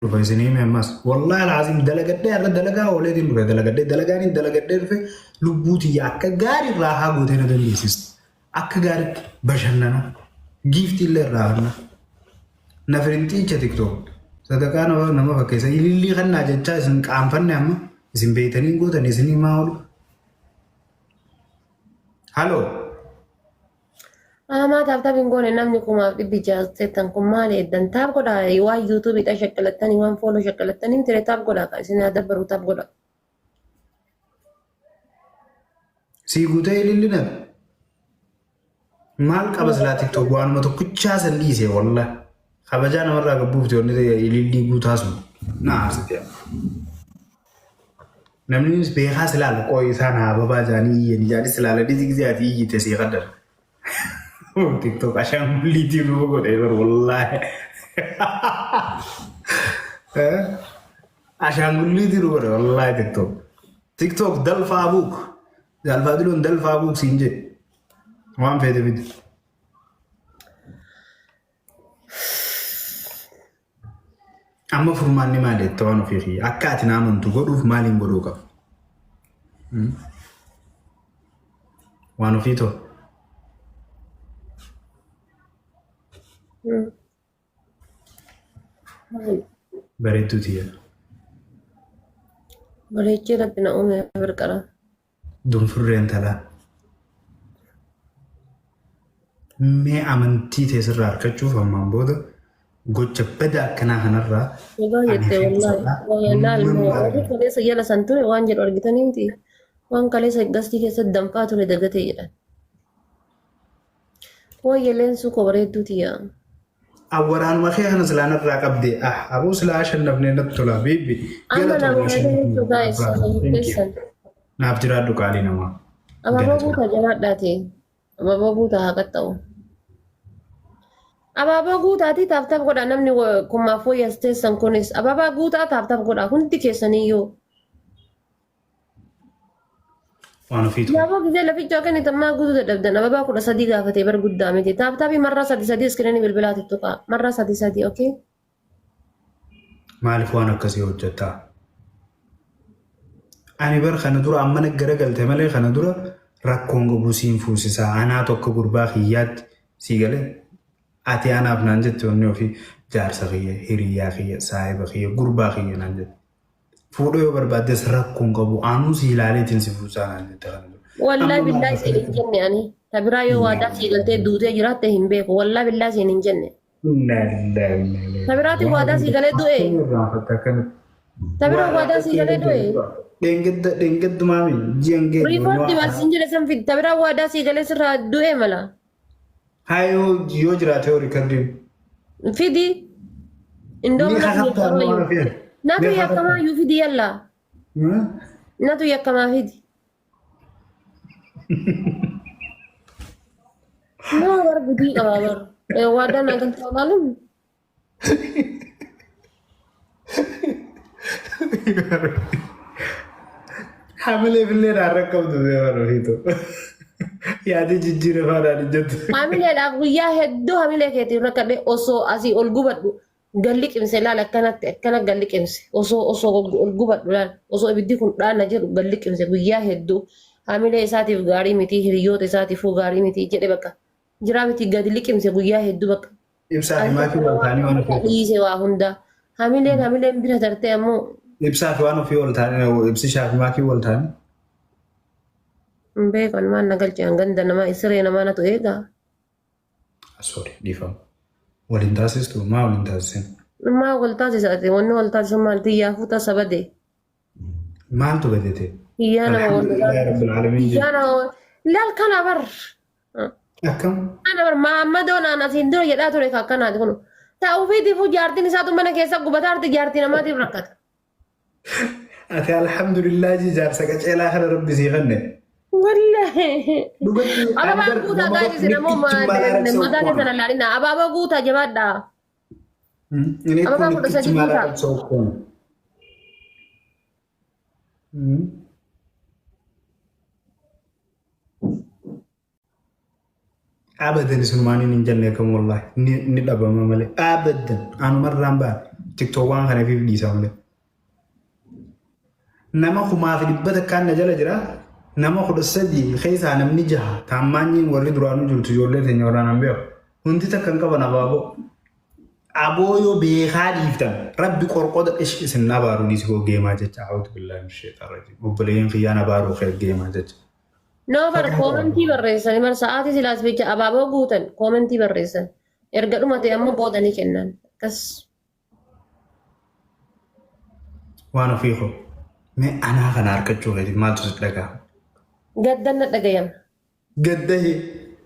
Dhufa isinii hime ammas. Wallaahi alaaziim dalagadhee har'a dalagaa ooleetiin dhufe dalagadhee dalagaan dalagadhee dhufe lubbuu tiyya akka gaarii raahaa gootee na dandeessiste. Akka gaariitti bashannana. Giiftii illee irraa hanna. Na firinxiicha tiktok. Sadaqaa nama fakkeessa. Ilillii kannaa jechaa isin qaanfanne amma isin beeytanii gootan isinii maa oolu. Haloo. Aamaa taap taap hin goone namni 1600 seettan kun maali eddan taap godhaa waan yuutuubiidha shaqqalattanii waan fooloo shaqqalattanii miti taap godhaa kan isin haa dabbaru taap godhaa. Sii guutee ililli nabi. Maal qaba silaa tiktok waanuma tokkichaa san dhiise wallah. Kabajaa namarraa gabbuufte wanni ta'e ilillii guutaa sun na aarsite. Namni beekaa silaa qoy isaan haa babaa jaanii iyyanii jaanii silaa ladii gizee ati iyyite sii qaddara. TikTok ashaangulliitii nuu godhe bar wallaahi. Ashaangulliitii nuu godhe wallaahi TikTok. TikTok dalfaa buuk. Dalfaa diloon dalfaa buuk siin jedhe. Waan feete fide. Amma furmaanni maali jette waan ofii kiyya. Akka ati na amantu godhuuf maaliin godhuu qaba? Waan ofii too. Bareedduu tiyya. Bareechee rabbi na uume birqara. Dunfurree intalaa. Mee amantii tee sirraa argachuuf ammaan booda gocha bada akkanaa kanarraa Dhugaa ani jette fi wallaahi. qusadha. Laal Nan warri baala. kaleessa jala san ture waan jedhu argitanii miti. Waan kaleessa gastii keessatti danfaa ture dagatee jedhan. Wayya leensuu koo bareedduu tiyya. Awwaraanuma kee kana silaa narraa qabde ah aboo silaa ashannafnee natti tola biibbi Amma galatoomna nama ashannafnee jechuu guys thank you keessan. naaf jiraadhu qaalii namaa Abaaboo galatoomna. guutaa jabaadhaati. Abaaboo guutaa haa qaxxa'u. Abaaboo guutaatii taaf taaf godhaa namni kumaaf wayya teessan kunis abaabaa guutaa taaf taaf godhaa hundi keessaniyyuu. Waan ofiitu. Yaaboo gisee laficha kennitan maa guutuu dadhabdan ababaa 13 gaafatee bar guddaa miti. Taap taapii marraa sadi sadi iskiriinii bilbilaa tuttuqaa. Marraa sadi sadi okee. Maaliif waan akkasii hojjettaa? Ani bar kana dura ammana garagalte malee kana dura rakkoon qabu siin fuusisaa anaa tokko gurbaa kiyyaatti sii galee ati anaaf naan jette onni ofii jaarsa kiyya hiriyyaa kiyya saahiba kiyya gurbaa kiyya naan jette. Fuudhuu yoo barbaaddes rakkoo hin qabu. Anuu si ilaaleetiin si fuusaa naan jette kana dura. Wallaa Amma maal billaa siin hin jenne ani. Ta biraa yoo waadaa sii galtee duutee jiraatte hin beeku. Wallaa billaa siin hin jenne. Inna lillahi wa inna ilaihi Ta biraatiin waadaa sii galee du'e. Akkam irraanfatta akkamitti? Ta biraa waadaa sii galee du'e. Dheengadda dheengaddumaami ji'an geeddu. Riifoordi waan siin jedhe san fidi. Ta biraa waadaa sii galee sirraa du'e mala. Haa yoo jiraate yoo riikardiin. Fidi. Indoom Ni natu kakattaa yakkamaa waan iyyuu. ofii. Natu Ni yakkamaa iyyuu fidi yallaa. Natu yakkamaa fidi. Moo bar gudii qabaa bar. Waadaa naa galtee olaaluun. Hamilee fillee naan rakkabdu bee waan ofiitu. Yaadii jijjiira faanaan hin jettu. Hamileedhaaf guyyaa hedduu hamilee keetiin rakkadhe osoo asii ol gubadhu galli qimse laal akkanatti akkana galli qimse osoo osoo ol gubadhu laal osoo ibiddi kun dhaana jedhu galli qimse guyyaa hedduu hamilee isaatiif gaarii miti hiriyoota isaatiifuu gaarii miti jedhe bakka jiraa miti gadi liqimse guyyaa hedduu bakka Ibsaa fi maakii wal ta'anii waan ofii. Dhiise waa hunda. Hamileen hamileen bira tartee ammoo. Ibsaa fi waan ofii wal ta'anii ibsishaa fi maakii wal ta'anii. Hin beekan maal na galche ganda namaa siree namaa natu eegaa. Sorry dhiifama. Waliin taasistu maa waliin taasisin? Maa wal taasisa ati wanni wal taasisu maal xiyyaafuu tasa bade. Maaltu badete? Xiyyaa nama wal Alhamdulillahi rabbil alamin. Xiyyaa nama laal kana bar. Akkam? Kana bar Mahammadoon aan asiin dura jedhaa ture ka akkanaati kun. Taa ofiitiifuu jaartiin isaatu mana keessa gubataa arti jaartii namaatiif rakkata. Ati alhamdulillah ji jaarsa qaceelaa kana rabbi sii kenne. Wallahi. Dhugatti Abaabaa guutaa gaa'is isin ammoo mataa keessan allaalina. Abaaboo guutaa jabaadhaa. Inni Abaabaa kun 13 maal guutaa. arrabsoo kun? Abadan isumaan hin jenne kam wallahi ni dhabama malee. Abadan anumarraan ba'a. TikTok waan kana fi dhiisaa malee. Nama 1,100 na jala jira. Nama 13 keessaa namni 6 taammaanyiin warri duraanuu jirtu ijoollee teenya waraanaan beeku. Hundi takka hin qaban abaaboo. Aboo yoo beekaa dhiiftan rabbi qorqoda ish isin abaaru dhiisi koo geemaa jecha a'uutu billaahi min sheexaan rajiim. Obboleeyyan kiyyaan abaaruu kee geemaa jecha. No bar koomentii barreessani bar sa'aatii silaas bicha abaaboo guutan koomentii barreessan. Erga dhumate ammoo booda ni kennan. Akkas. Waan ofii koo. Mee anaa kana harkachuu keetiif maaltu si dhaga'ama? Gaddan na dhagayama. Gaddahee.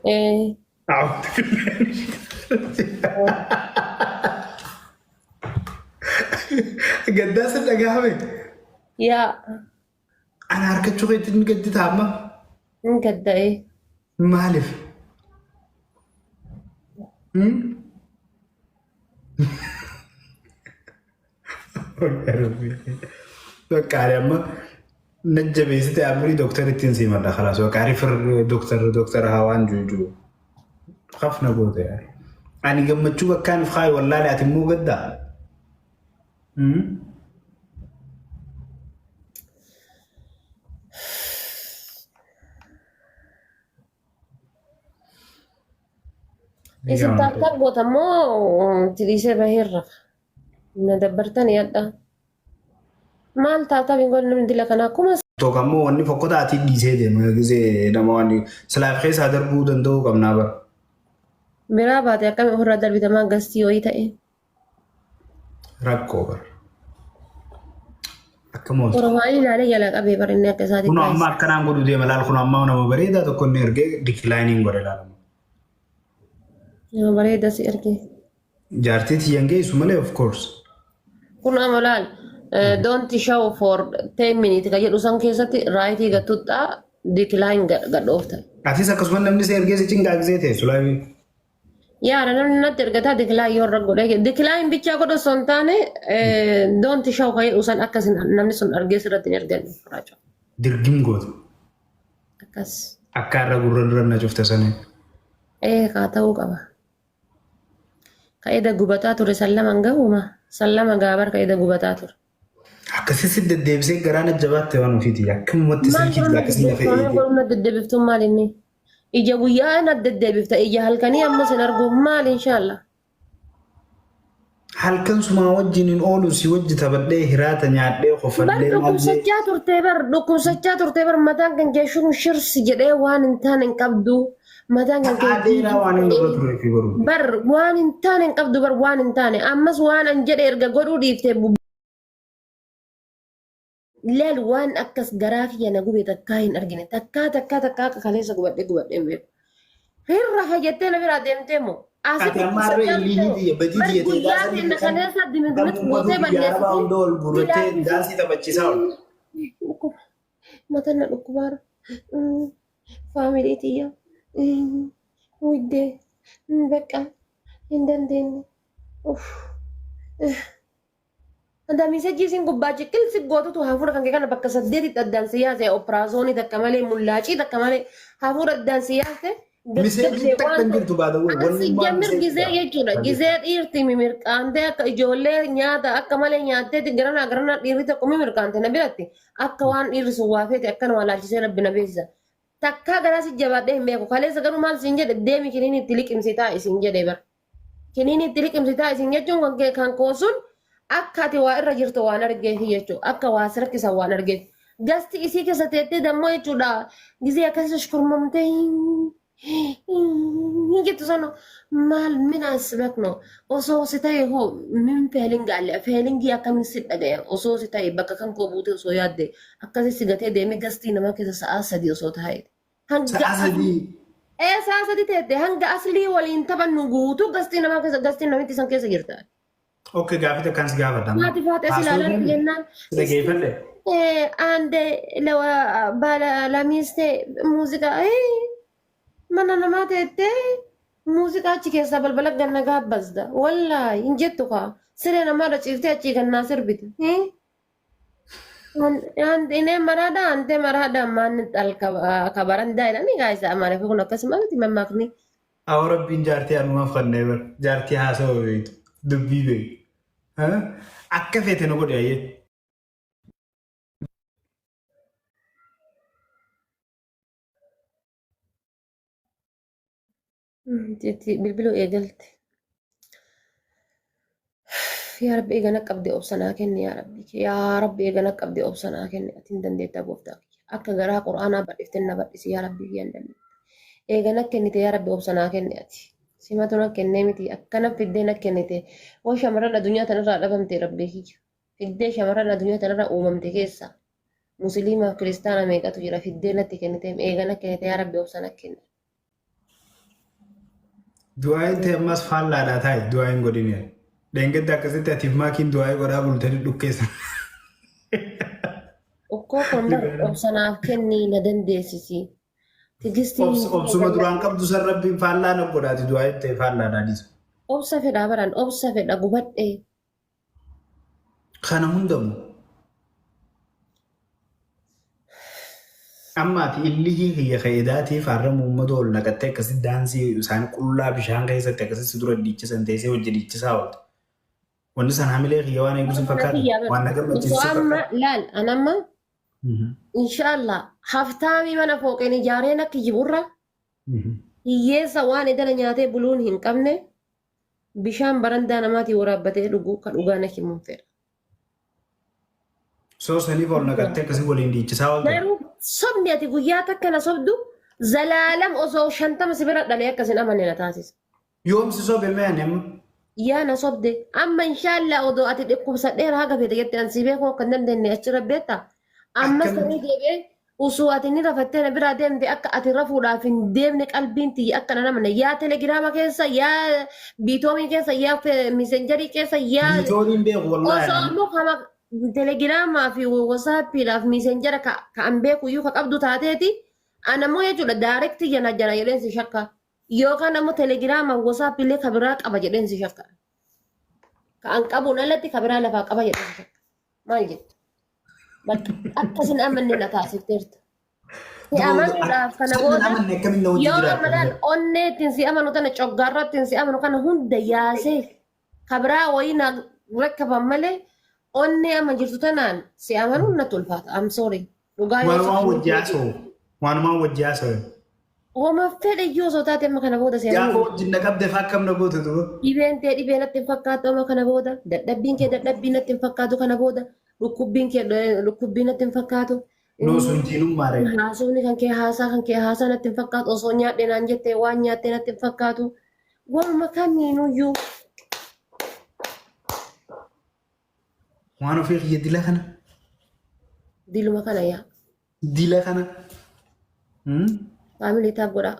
Eh, A'uutu billaahi min sheexaan rajiim. Gaddaa si dhaga'ame? Yaa. Ana harkachuu keetti ni gaddita amma? Hin gadda'ee. Maaliif? Hmm? Bakka ani amma na jabeessite amrii dooktar ittiin sii madda kalaas bakka ani fir dooktar dooktar hawaan juujuu kaf na goote ani gammachuu bakkaan if kaayu wallaale ati immoo gaddaa. Hmm? Isin taakkaa goota immoo tiriisee baheerra. Na dabbartan yaadha. Maal taataa hin godhu namni dila kanaa kuma Tokko ammoo wanni fokkotaa ati dhiisee deema gisee nama waan silaaf keessaa darbuu danda'uu qabnaa bara. Biraa baate akkami ofirraa darbitamaa gastii wayii ta'e. Rakkoo bara. Akka mooltu. Oromaanii ilaalee jalaa qabee bara inni akka isaatii Kun amma akkanaan godhu deema laal kun amma nama bareedaa tokko inni ergee dikilaayiniin godhe laal. Nama bareedaa si ergee. Jaartii tiyyan geessu malee of course. Kun amma laal don't show for 10 minutes ka jedhu san keessatti raayitii gattuxxaa decline gadhoofta. Atis akkasuma namni si ergee si cinqaa gisee teessu laayii. Yaada namni natti ergataa decline yoo irra godhe decline bichaa godhu osoo hin taane don't show ka jedhu san akkas namni sun argee sirratti hin erganne. Dirgim goota. Akkas. Akka irra gurra dura na cufte sanii. Ee kaa ta'uu qaba. Ka eda gubataa ture sallama hin gahuma. Sallama gaabar ka eda gubataa ture. Akkasii si deddeebisee garaa na jabaatte waan ofiiti. Akkamumatti Maal silkii godhuun akkasii lafa deddeebiftuu? eegee. Godhuun deddeebiftuun maal inni? Ija guyyaa na deddeebifta. Ija halkanii ammas hin argu. Maal inshaallah. Halkan sumaa wajjin hin oolu si wajji taphadhee hiraata nyaadhee Bar kofallee maallee. dhukkubsachaa turtee bar dhukkubsachaa turtee bar mataan kan kee shurshirsi jedhee waan hin taane hin qabdu. Mataan kan kee Sa'aa dheeraa waan inni irra turee fi baruu. bar waan hin taane hin qabdu bar waan hin taane ammas waan an jedhe erga godhuu dhiiftee Laal waan akkas garaa kiyya na gube takkaa hin argine. Takkaa takkaa takkaa akka kaleessa gubadhee gubadhee hin beeku. Hin rafa jettee na biraa deemtee moo? Asi Ati amma har'a illiinii tiyya badii Bar tiyya ta'e guyyaa gaafa keenya kaleessa dimidimit kan gootee biyya arabaa balleessitee. hunda ol guurrattee daansii taphachiisaa oolu. Dhukkuba. Mataan na dhukkubaara. Faamilii tiyya. Widdee. Bakka hin dandeenye. Uff. Adda miisajjii isin gubbaa ciqqil si gootutu hafuura kan kee kana bakka saddeetitti addaan si yaase opiraasoonii takka malee mullaacii takka malee hafuura addaan si yaase Miseejii takka hin jirtu baada wayii. Ansi jammir gizee jechuudha. Gizee dhiirti mimirqaantee akka ijoollee nyaata akka malee nyaatteeti garanaa garanaa dhiirri tokko mimirqaante na biratti akka waan dhiirri sun waa feete akkanuma laalchisee rabbi na beeksisa. Takkaa garaa si jabaadhee hin beeku. Kaleessa garuu maal siin jedhe deemi kiniin itti liqimsi taa'i siin jedhe bara. Kiniin itti liqimsitaa isin jechuun kan kee kan koo sun akka ati waa irra jirtu waan argeef jechuudha. Akka waa si rakkisan waan argeef. Gasti isii keessa teettee dammoo jechuudha. Gizee akkasii shkurmamtee hin jettu sana maal minaas beekno osoo si ta'e hoo min feelingi alle feelingii akkamiin si dhagaya osoo si ta'e bakka kan koo buute osoo yaadde akkasii si gatee deemee gastii namaa keessa sa'aa 3 osoo taa'e. Hanga Sa'a sadii. Ee sa'a 3 teette hanga aslii waliin taphannu guutuu gastii namaa keessa gastiin namitti san keessa jirta. Okay gaafii takkaan si gaafadha. amma. Haati faate si ilaalaa Haasoo jennaan. Si dhageeffadhe. Ande lawa baala lamiiste muuziqaa mana namaa teettee muuziqaa achi keessaa balbala ganna gaabbasda. Wallaahi hin jettu kaa siree namaarra ciiftee achii gannaa sirbite. Inni maraadha ante maraadha maan kabarandaa jedhanii gaa isa amaariffaa kun akkasuma miti mammaakni. Awwa rabbiin jaartii anumaaf kannee bar. Jaartii haasawa beektu. Dubbii beektu. Akka feete nu godhe ayyee. Bilbiluu eegalte. Yaa Rabbi eegana qabde obsa naa kenni yaa Rabbi. Yaa Rabbi eegana qabde obsa naa kenni ati hin dandeetta gooftaa kiyya. Akka garaa Qur'aanaa badhifte na badhisi yaa Rabbi kiyya hin dandeetta. Eegana kennite yaa Rabbi obsa naa kenni ati. Simatu na kennee miti akkana fiddee na kennite. Waan shamarran addunyaa tanarraa dhabamte Rabbi kiyya. Fiddee shamarran addunyaa tanarraa uumamte keessa. Musliimaaf kiristaana meeqatu jira fiddee natti kennite eegana kennite yaa Rabbi obsa na kenni. Du'aayin ta'e ammas faallaadhaa taa'i du'aayin godhini. Dheengadda akkasitti atiif maakiin du'aayii godhaa bultanii dhukkeessan. Okkoo kun bar obsa naaf kennii na dandeessisi. Tigistiin Obsuma duraan qabdu san rabbiin faallaa na godhaati du'aayin ta'e faallaadhaa dhiisa. Obsa fedhaa baran obsa fedha gubadhee. Kana hundamu amma ati illihii kiyya ka edaatiif har'a muummata ol naqattee akkasitti daansii isaan qullaa bishaan keessatti akkasitti si dura dhiichisan teessee hojii dhiichisaa oolte. Wanni san hamilee kiyya waan eegu si fakkaata. Waan na gammachiisu Osoo si amma fakkaata. laal an amma inshaallah haftaamii mana fooqeen ijaareen akka jiburra hiyyeessa waan edana nyaatee buluun hin qabne Bishaan barandaa namaatii waraabbatee dhugu ka dhugaa na himuun fedha. Soo saniif ol naqattee akkasii waliin dhiichisaa oolte. Garuu sobni ati guyyaa takka na sobdu zalaalam osoo 50 si bira dhalee akka sin amanne na taasisa. Yoom si sobe mee ani amma? Yaa na sobde amma inshaallah odoo ati dhukkubsadheera haga feete jette an si beekuu akka hin dandeenye achirra beekta. Ammas Akkamitti? ta'ee deebi'ee Usuu ati ni rafattee na biraa deemte akka ati rafuudhaaf hin deemne qalbiin tiyya akka na namne yaa telegiraama keessa yaa biitoomii keessa yaa misenjarii keessa yaa Biitooniin beeku wallaahi osoo ani. ammoo kama telegiraamaa fi wasaappiidhaaf misenjara ka ka an beeku iyyuu ka qabdu taateeti an ammoo jechuudha daarektii jana jana jedheen si shakka yookaan ammoo telegiraamaa wasaappi illee ka biraa qaba jedheen si shakka ka an qabuun alatti ka biraa lafaa qaba jedheen si shakka. Maal jettu? Bakka akka isin amanne na taasifteerta. Si amanuudhaaf kana Sin booda amanne akkamiin na wajji yoo jiraata? amalaan onnee ittiin si amanu tana coggaarraa ittiin si amanu kana hunda yaasee kabiraa wayii na rakkaban malee onnee amma jirtu tanaan si amanuun natti ulfaata. I'm sorry. Dhugaa yoo Wanumaan si wajji haasa'u. Wanumaan wajji haasa'u. Homa fedhe iyyuu osoo taate amma kana booda si Gaafa amanuun wajjin na qabde faa akkam na goote duuba. Dhibeen tee dhibee natti hin fakkaatu amma kana booda. Dadhabbiin kee dadhabbii natti hin fakkaatu kana booda. Dhukkubbiin kee dhukkubbii natti hin fakkaatu. Noo sun diinummaa ree. Haasofni kan kee haasaa kan kee haasaa natti hin fakkaatu. Osoo nyaadhe naan jettee waan nyaattee natti hin fakkaatu. Waanuma kamiinuyyuu. Waan ofii kiyya dila kana. Diluma kana yaa. Dila kana. Faamilii taaf godhaa.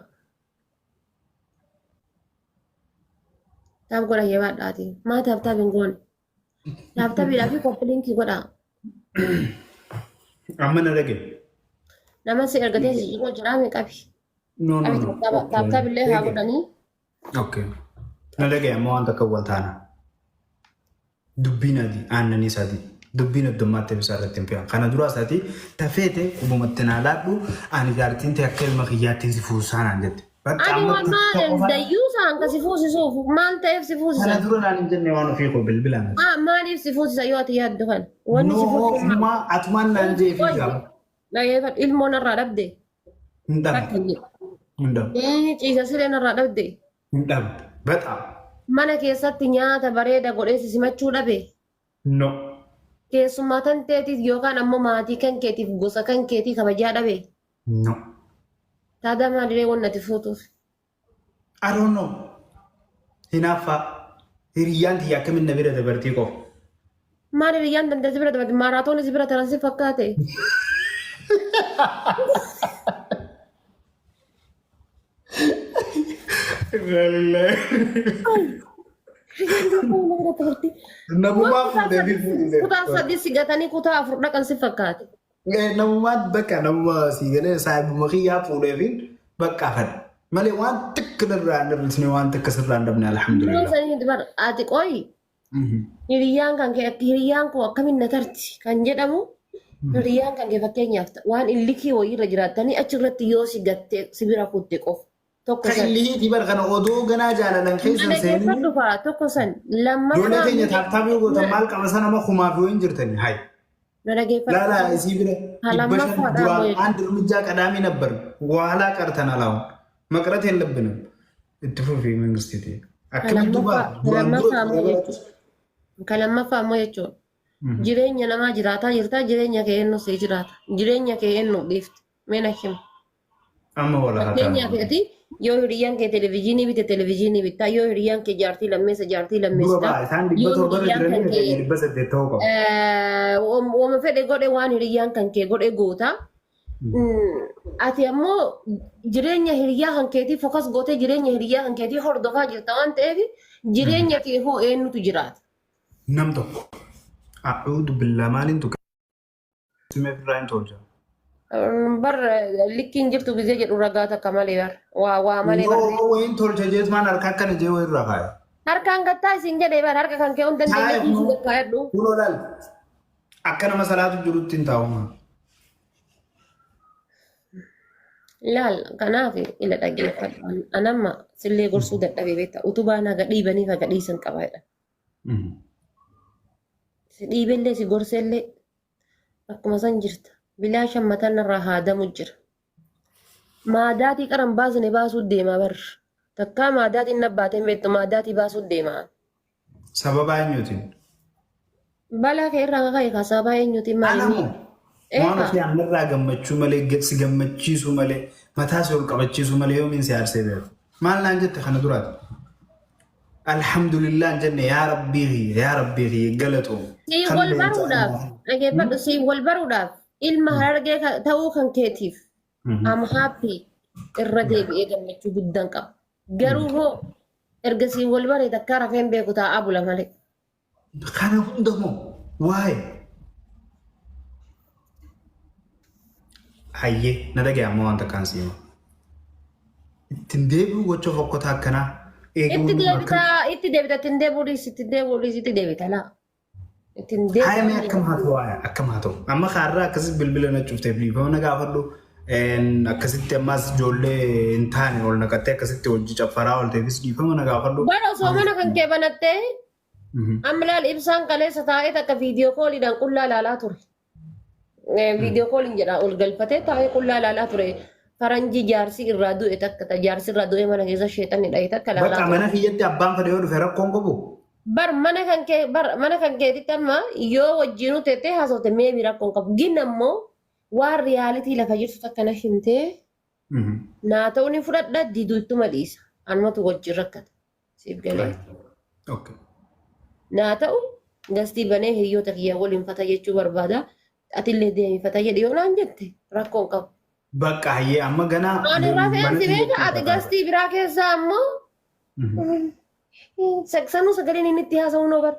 Taaf godha jabaadhaati. Maa taaf taaf hin goone. Taaf tafiidhaa fi koppiliinkii godhaa. Amma na dhage. Nama si ergatee si ciqoo jiraa mee qabi. No, no, Qabi no. taaf taaf illee haa godhanii. Okay. Na dhagaye amma waan takka wal taana. Dubbiin adii aannanii isaati. Dubbiin addummaatti ibsaa irratti hin fe'an. Kana duraa isaati tafeete qubumatti naa laadhu ani jaartiin ta'e akka ilma kiyyaattiin si fuusaa naan jette. Bakka Ani amma waan takka maal qofa dayyuusaan ka si fuusisuuf maal ta'eef si kana fuusisan? dura naan hin jenne waan ofii koo bilbilaan. Ah maaliif si fuusisa yoo ati yaaddu kana? Wanni si No, fuusisu maal? ofumaa atumaan naan jee fi Qoy gaafa. dhaggeeffadhu ilmoo narraa dhabde Hin takka dhabne. hin jedhu. Hin dhabne. Ciisa siree narraa dhabde. Hin dhabne. Bexaam. Mana keessatti nyaata bareeda godhee si simachuu dhabe. No. Keessummaa tan teetiif yookaan ammoo maatii kan keetiif gosa kan keetii kabajaa dhabe. No. Taadaa maaliree wanni ati fuutuuf? I don't know. Hinaaffaa. Hiriyyaan tiyya akkamiin na bira dabartii qofa. Maal hiriyyaan dandee si bira dabarte maaraatoon si bira taran si fakkaate. Namumaa fuudhee fi fuudhee. Kutaa sadii si gatanii kutaa afur dhaqan si fakkaate. Namumaan bakka namuma sii galee saahibuma kiyyaa fuudhee fi bakka fadha. Malee waan takka irraa hin hir'isne waan takka sirraa hin dhabne Yeroo alhamdulillah. sanii bar ati qoyi Hiriyyaan kan kee hiriyyaan koo akkamiin na tarti kan jedhamu hiriyyaan kan kee fakkeenyaaf waan illikii wayiirra jiraattanii achirratti yoo si gattee si bira kutte qofa. Tokko Ka san. illihiitii bar kana odoo ganaa jaalalan Na keessan seenini. dhageeffadhu faa tokko san. Ijoollee Lammaffaa teenya tap tap yoo gootan maal qaba sana nama kumaa fi wayin jirtani. Hay. na dhageeffadhu. Laalaa isii bira Ka 500 lammaffaadha duraan ammoo jechuudha. አንድ እርምጃ ቀዳሚ ነበር በኋላ ቀርተናል። አሁን መቅረት የለብንም። itti fufi መንግስት Ka akkamitti duuba lammaffaa ka duraan dura lammaffaa ammoo jechuudha. Ka lammaffaa ammoo jechuudha. Jireenya namaa jiraataa jirtaa jireenya kee eenyu sii jiraata. Jireenya kee eenyu dhiifte. Mee na himi. Amma wala haa Fakkeenyaaf taanu. ati yoo hiriyyaan kee televizyiinii bite televizyiinii bittaa, yoo hiriyyaan kee jaartii lammeessa jaartii Dura lammeessitaa, ba'a isaan dhibba yoo torbarra hiriyyaan kan jiranii kee keenya 800 ta'uu qabu. Wama fedhe godhe waan hiriyyaan kan kee godhe goota. Ati ammoo jireenya hiriyyaa kan keetii focus gootee jireenya hiriyyaa kan keetii hordofaa jirta waan ta'eef jireenya kee hoo eenyutu jiraata? Nam tokko. A'uudhu billaa maaliin tuqe? Simee firraa hin tolcha. Bar likkiin jirtu gizee jedhu ragaa takka malee bar waa waa malee bar. Yoo wayiin tolcha jeet maan harka akkana jee wayirraa kaaya. Harkaan gattaa isin jedhee bar harka kan kee hunda hin Taa'e dandeenye dhiisii kunoo gakkaayadhu. kunoo laal akka nama salaatu jirutti hin taa'u. Laal kanaaf ila dhaggeeffadhu. Anamma sillee gorsuu dadhabee beekta utubaan haga dhiibaniif haga dhiisan qaba jedha. Si dhiibellee si gorsellee akkuma san jirta. Bilaashan mataan irraa haadamu jira. Maadaatii qaran baasne baasuu deema bar. Takkaa maadaatiin nabbaateen beektu maadaatii baasuu deema. Sababa eenyuutiin? Balaa kee irraa ka'e kaa sababa eenyuutiin maali Ana ni? moo waan Eekaa. ofii anarraa gammachuu malee si gammachiisuu malee mataa si ol qabachiisuu malee yoomiin si aarsee beeku. Maal naan jette kana duraati? Alhamdulillah hin jenne yaa rabbii kiyya yaa rabbii kiyya galatoom. Siin Kan wal leenca baruudhaaf dhageeffadhu siin wal baruudhaaf ilma harargee ta'uu kan keetiif I'm happy irra deebi'ee gammachuu guddaan qaba. Garuu hoo erga siin wal baree takkaa rafeen beeku taa'aa bula malee. Kana hunda moo waa'ee hayyee na dhaga'e amma waan takkaan siima. Ittiin deebi'u gocha fokkotaa akkanaa Itti eeguun akkam deebitaa itti deebita ittiin deebi'uu dhiisi ittiin deebi'uu dhiisi itti deebita laa. Ittiin Haaya mee deebi'uu akkam haa ta'u haaya akkam haa ta'u amma kaarraa akkasitti bilbila na cuftee dhiifama na gaafadhu akkasitti ammaas ijoollee hin taane ol naqattee akkasitti hojii caffaraa oolteefis dhiifama na gaafadhu. Bara osoo mana kan kee banattee amma laal ibsaan kaleessa taa'ee takka viidiyoo kooliidhaan qullaa ilaalaa ture. Viidiyoo kooliin jedha ol galfatee taa'ee qullaa ilaalaa ture. Faranjii jaarsi irraa du'e takka jaarsi irraa du'e mana keessa sheexanni dha'e takka ilaalaa Bakka ture. mana kiyyatti abbaan fedhe yoo dhufe rakkoon qabu. Bar mana kan kee bar mana kan keetitti amma yoo wajjinuu teettee haasofte meebii rakkoon qabu. Gin ammoo waan riyaalitii lafa jirtu takka na himtee naa ta'uu ni fudhadha diduu ittuma dhiisa. Anumatu wajjin rakkata. Siif galee. Okay. Naa ta'u gastii banee hiriyoota kiyya waliin fata jechuu barbaada. Atillee deemi fata jedhi yoo naan jette rakkoon qabu. Bakka hayyee amma ganaa Ani rafeen mana si beeka kiyyatti ati fataa. gastii biraa keessaa ammoo sanuu sagaleen inni itti haasa'u noo bar.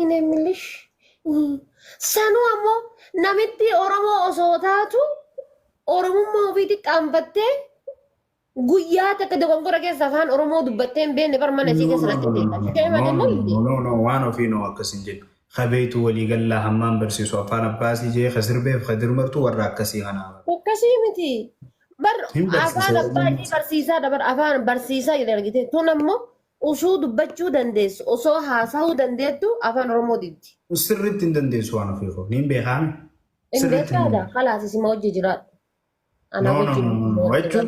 Inni milish. Sanuu ammoo namitti Oromoo osoo taatu Oromummaa ofiitti qaanfattee guyyaa takka dogongora keessa afaan Oromoo dubbattee hin beekne bar mana isii No, keessa no, natti no, no, beekta. no, Shee malee no, moo no, hin beektu. no, no, waan ofii noo akkas hin jedhu. Kabeetu walii gallaa hammaan barsiisu afaan abbaasii jee ka sirbeef ka dirmartu warra akkasii kanaa. Akkasii miti. Bar Hin barsiisa afaan abbaa Oromoon. ishee barsiisaadha bar afaan barsiisaa jedhe argite. Tun ammoo osoo dubbachuu dandeessu osoo haasa'uu dandeettu afaan Oromoo diddi. Sirriitti hin dandeessu waan ofii koo. Niin beekaame. Hin Sirriitti hin beekaadha. dandeessu. Kalaas isima hojii jiraadhu. Ana No, no, wajjin no, no, no. Jechuun.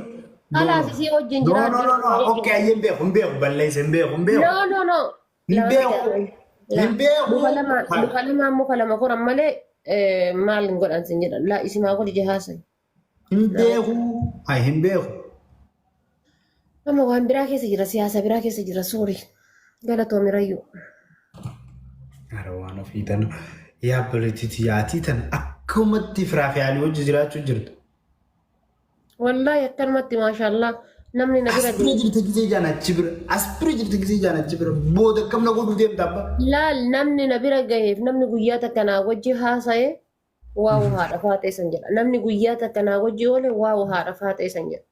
No, Kalaas no. isii wajjin No, no, jiraadhu. no, no. Okay, ayyee hin beeku, hin beeku. Balleessa hin beeku, hin beeku. No, no, no. Hin Lama beeku. La Hin beeku. muka lama muka lama muka lama koran malee maal hin godhan sin jedhan. La isimaa godhi jehaasan. Hin beeku. Ay, hin beeku. Amma waan biraa keessa jira siyaasa biraa keessa jira soori. Galatoomi rayyuu. Ara waan ofii tana yaa obboleettii yaatii tana akkumatti firaa fi haalii wajji jiraachuu jirtu. Wallaahi akkanumatti maashaallah namni na As bira bira deemu. jirta gisee jaan achi bira. As bira jirta gisee jaan achi bira. Booda akkam na godhuu deemta abba. Laal namni na bira gaheef namni guyyaa takka naa wajji haasa'e waawu haadha faatee san jedha. Namni guyyaa takka naa wajji oole waawu haadha faatee san jedha.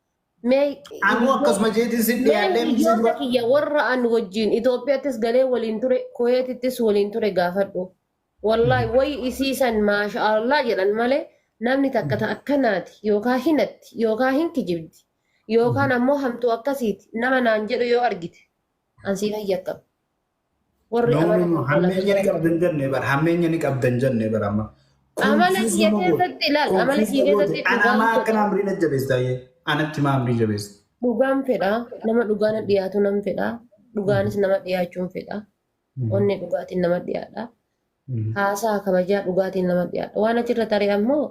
Mee Anuu akkasuma jeetiin sin mee dhiyaadhee miti hiriyoota dura. kiyya warra an wajjin Itoophiyaattis galee waliin ture Kuweetittis waliin ture gaafadhu. Wallaahi wayi isii san maasha Allah jedhan malee Namni takka ta akkanaati yookaan hinatti yookaan hin kijibdi yookaan ammoo hamtuu akkasiiti nama naan jedhu yoo argite an siif hayyakkama. Warri No, no, amala no. tokko lafa Hammeenya ni qabdan jenne bara. Hammeenya ni qabdan jenne bara amma. Amala Confuse kiyya nama goote. keessatti ilaal, amala Confuse kiyya na goote. keessatti Ana dhugaan maa fedha. akkana amrii na jabeessa taayyee. Anatti maa amrii jabeessa. Dhugaan fedha. Nama dhugaan dhiyaatu nan fedha. Dhugaanis nama dhiyaachuun fedha. Onnee dhugaatiin nama dhiyaadha. Haasaa kabajaa dhugaatiin nama dhiyaadha. Waan achirra tare ammoo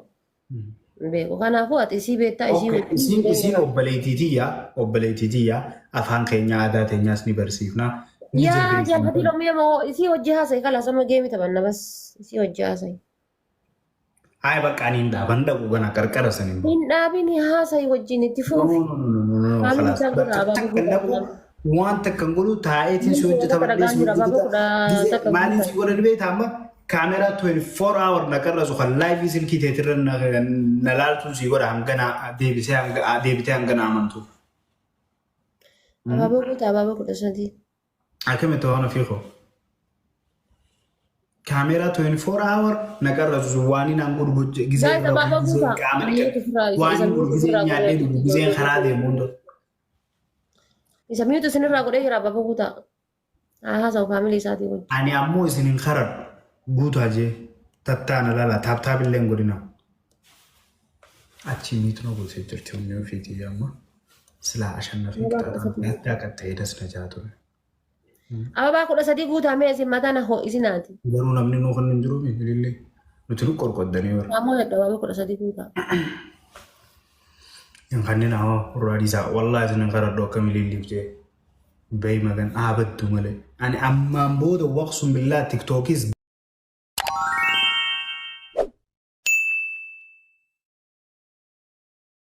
hin beeku. Kanaafuu ati isii beektaa isii Okay, wajjin isiin jireenya isiin obboleettii tiyya, obboleettii tiyya afaan keenya aadaa teenyaas ni barsiifna, ni Yaa jabeessina. jaalfatii lommii moo isii hojii haasa'i kalaas amma geemi taphanna bas isii hojii haasa'i. Haaya bakka ani hin dhaaban dhaqu kana qarqara san hin bahu. Hin dhaabini haasa'i wajjin itti No, fuufi. no, no, no, no, no, Faamilii khalaas. isaa godha Bakka abaaboo takka hin godha dhaqu, waan takka hin godhu taa'eetiin si Namni hojjeta takka bal'ee dhagaan si jira abaaboo hojjeta. kudha Gizee takka maaliin guutaa. si godhan beektaa amma kaameraa 24 hour na qarrasu kan laayivii silkii teetirra na laaltuun si godha hanga na deebisee hanga deebitee hanga na amantu. Abaaboo guutaa abaaboo 13. Akkamitti waan ofii koo. Kaameraa 24 hour na qarrasu waan inni aan godhu gocha gizee Guys abaaboo gizee guutaa. qaama Miitu dhiqadhu ofirraa waan isa inni godhu miitu gizee ofirraa nyaadhee godhee dhugu gizeen karaa deemu hunda. Isa miitu isinirraa godhee jira abaaboo guutaa. Haa haasa'u faamilii isaatii wajjin. Ani ammoo isin hin karadhu guutaa jee tattaana lala taap taap illee hin godhina. Achi miitu na gootee jirti humni ofiitii amma silaa ashannafee Ababaa kudha qixaaxaa sadii. addaa qaxxa'ee das na jaa ture. Ababaa 13 guutaa mee isin mataa na ho'isinaati. Garuu namni nuu kan hin jiru ilillee nuti nu qorqoddanii bara. Ammoo hedha abaaboo 13 guutaa. Hin kanneen hawaa gurraa dhiisaa wallaahi isin hin karadhu akkam ililliif jee. Bayi magan dhaabattu malee. Ani ammaan booda waqsun billaa tiktookis